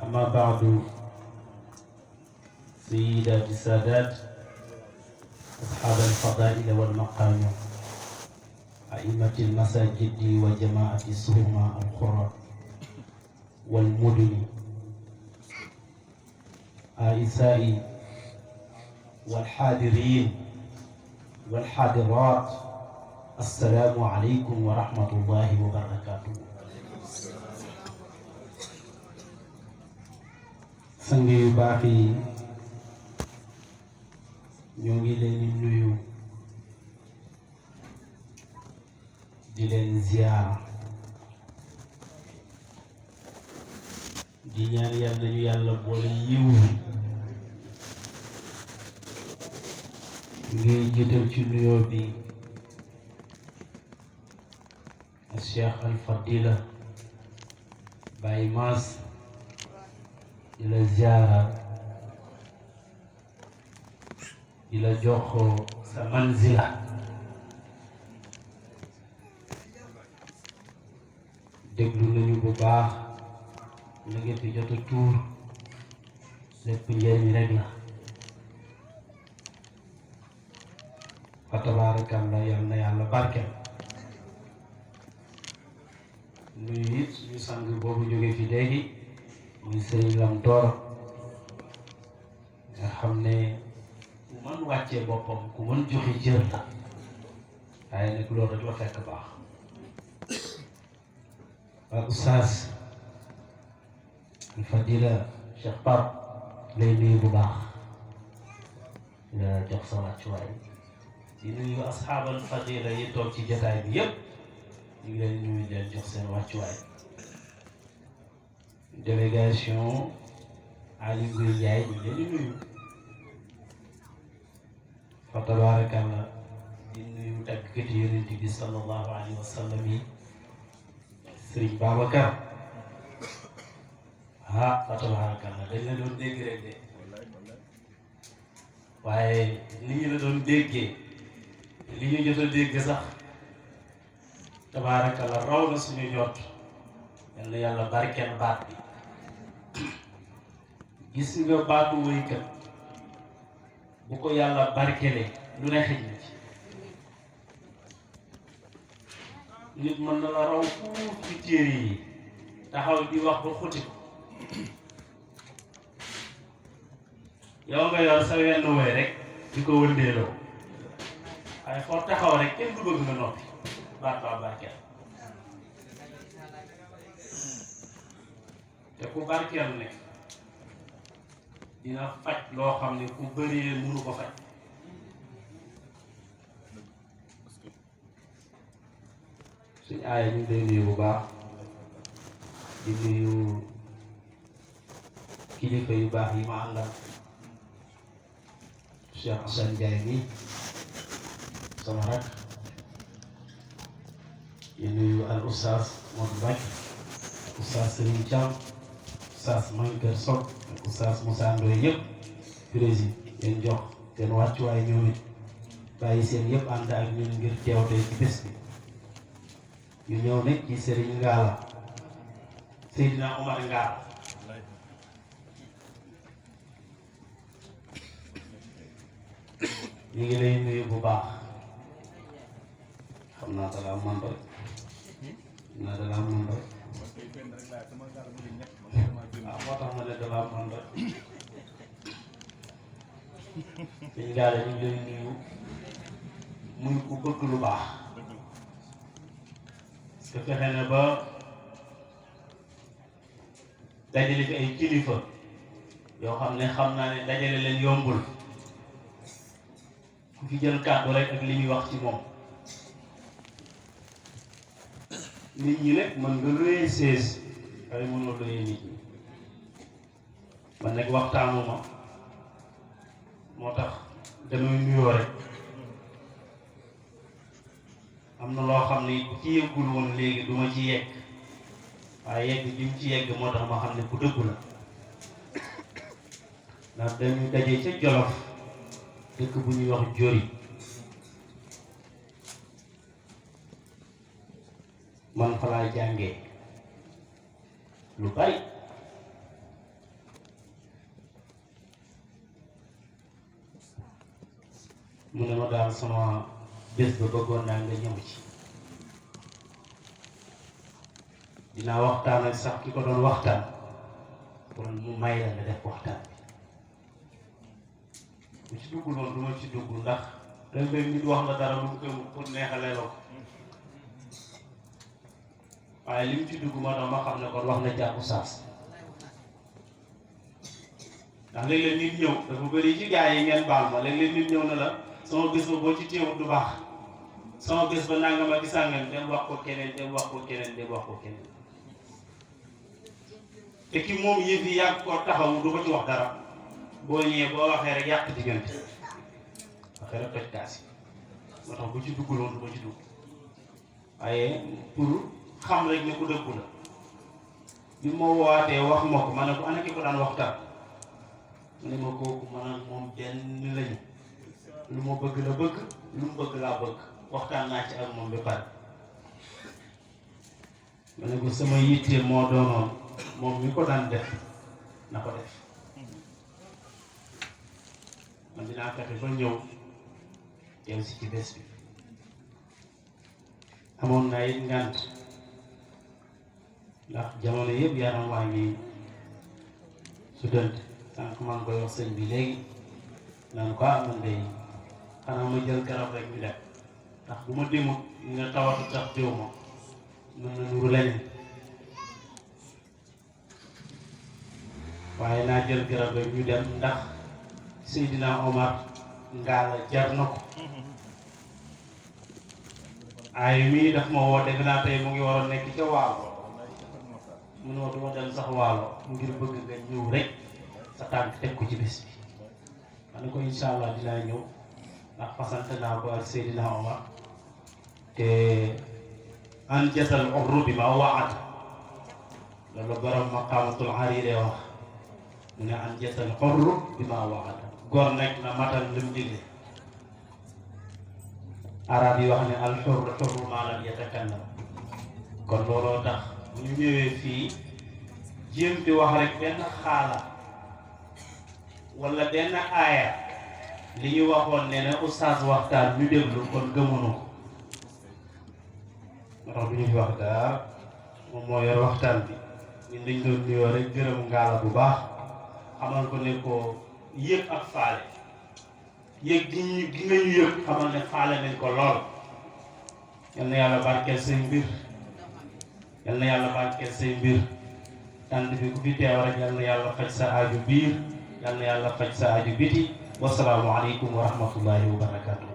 أما بعد سيدات السادات أصحاب الفضائل والمقام أئمة المساجد وجماعة السهماء القرى والمدن آنسائي والحاضرين والحاضرات السلام عليكم ورحمة الله وبركاته. sang yu baax yi ñoo ngi leen di nuyu di leen ziar di ñaan yàlla ñu yàlla boole yiw ngay jiital ci nuyoo bi Cheikh Al Fadila Baye Mass di la ziara di la jox sa manzila déglu nañu bu baax la ngeen fi jot a tuur lépp njëriñ rek la fa tabarakallah yal na yàlla barkeel nuyu it suñu sang boobu jóge fi léegi muy Sëriñ Lam Tooro nga xam ne ku mën wàccee boppam ku mën joxe cër la waaye nag loolu rek la fekk baax waa Oustaz Al Fadila Cheikh Pape lay nuyu bu baax nga jox sa wàccuwaay di nuyu asxaabal Fadila yi toog ci jotaay bi yépp ñu ngi leen nuyu leen jox seen wàccuwaay délégation Aliou Ngouye Ndiaye ñu leen di nuyu fa tabarakallah di nuyu tàggkati yonent bi sallallahu alayhi wa sallam yi Sëriñ Babacar fa tabarakallah dañ la doon dégg rek de waaye ni ñu la doon déggee li ñu jot a dégg sax tabarakallah raw na suñu jot yal na yàlla barkeel baat bi gis nga baatu wéykat bu ko yàlla barkelee lu ne xëj na ci nit mën na la raw fuuf ci téere yi taxaw di wax ba xuti ko yow nga yor sa wenn woy rek di ko wëndeeloo waaye foo taxaw rek kenn du bëgg nga noppi baat baa barkeel te ku barkeel ne dina faj loo xam ne ku bëree mënu ko faj suñ aaya ñu ngi lay nuyu bu baax di nuyu kilifa yu baax yi ma àndal Cheikh Assane Ndiaye mi sama rak di nuyu al Oustaz Modou Mbacke Oustaz Serigne Thiam Oustaz Mankeur Sock ak Oustaz Moussa Ndoye yëpp président leen jox seen wàccuwaay ñoom it bàyyi seen yëpp ànd ak ñun ngir teew tey ci bés bi ñu ñëw nag ci Serigne Ngala Seydina Omar Ngala ñu ngi lay nuyu bu baax xam naa dalaa mën rek naa dalaa mën rek waaw moo tax ma ne dalaa mën rek dañ gaale ñu ngi lay nuyu muy ku bëgg lu baax te fexe ne ba dajale fi ay kilifa yoo xam ne xam naa ne dajale leen yombul ku fi jël kàddu rek ak li ñuy wax ci moom nit ñi rek mën nga luyee sées waaye mënoo luyee nit ñi man nag waxtaanuma moo tax damay nuyoo rek am na loo xam ne bu ci yeggul woon léegi du ma ci yegg waaye yegg bi mu ci yegg moo tax ma xam ne ku dëggu la ndax dañu daje ca Jolof dëkk bu ñuy wax Jori man fa laa jàngee lu bari mu ne ma daal sama bés ba bëggoon naa nga ñëw ci dinaa waxtaan ak sax ki ko doon waxtaan pour mu may la nga def waxtaan bi bu ci dugg noonu du ma ci dugg ndax léeg-léeg nit wax la dara lu mu gëm pour neexalee la ko waaye li mu ci dugg ma doon ma xam ne kon wax na jàpp saas ndax léeg-léeg nit ñëw dafa bëri ci gaa yi ngeen baal ma léeg-léeg nit ñëw na la sama bés ba boo ci teewut du baax sama bés ba nangam ak sàngam dem wax ko keneen dem wax ko keneen dem wax ko keneen te ki moom yëf yi yàgg ko taxawu du ko ci wax dara boo ñëwee boo waxee rek yàq diggante waxee rek toj kaas yi moo tax bu ci dugguloon du ko ci dugg waaye pour xam rek ne ku dëggu la bi ma waatee wax ma ko ma ne ko ana ki ko daan waxtaan mu ne ma kooku man ak moom benn lañu lu ma bëgg la bëgg lu mu bëgg laa bëgg waxtaan naa ci ak moom ba pare ma ne ko sama yitte moo doonoon moom mi ko daan def na ko def man dinaa fexe ba ñëw teew si ci bés bi amoon naa it ngànt ndax jamono yëpp yaram waa ngi su dënt sànq maa ngi koy wax sëñ bi léegi naan ko man day xanaa ma jël garab rek ñu def ndax bu ma demut nga tawatu tax déw ma mën na nuru leneen waaye naa jël garab rek ñu dem ndax Seydina Omar ngaala jar na ko ay mii daf ma woo defe naa tey mu ngi waroon nekk ca waalo mu ne ma duma dem sax waalo ngir bëgg nga ñëw rek sa tànk teg ko ci bés bi ma ne ko insha allah dinaa ñëw ndax fasante naa ko ak Seydina Omar te an jasal urru bi ma waat loolu borom maqaamatul hariri wax mu ne an jasal urru bi ma waat góor nekk na matal lim digle arab yi wax ne al xurru xurru maa lam yatakallam kon looloo tax bu ñu ñëwee fii jéem di wax rek benn xaala wala benn aaya li ñu waxoon ne ne oustaz waxtaan ñu déglu kon gëmunu ko moo tax du ñu fi wax dara moom moo yor waxtaan bi ñun dañ doon nuyoo rek gërëm ngaala bu baax xamal ko ne ko yëg ak faale yëg gi nga ñu yëg xamal ne faale nañ ko lool yal na yàlla barkeel say mbir yal na yàlla barkeel say mbir tànn bi ku fi teew rek yal na yàlla faj sa aaju biir yal na yàlla faj sa aaju biti wasalaamu aleykum wa rahmatullahi wa barakatuh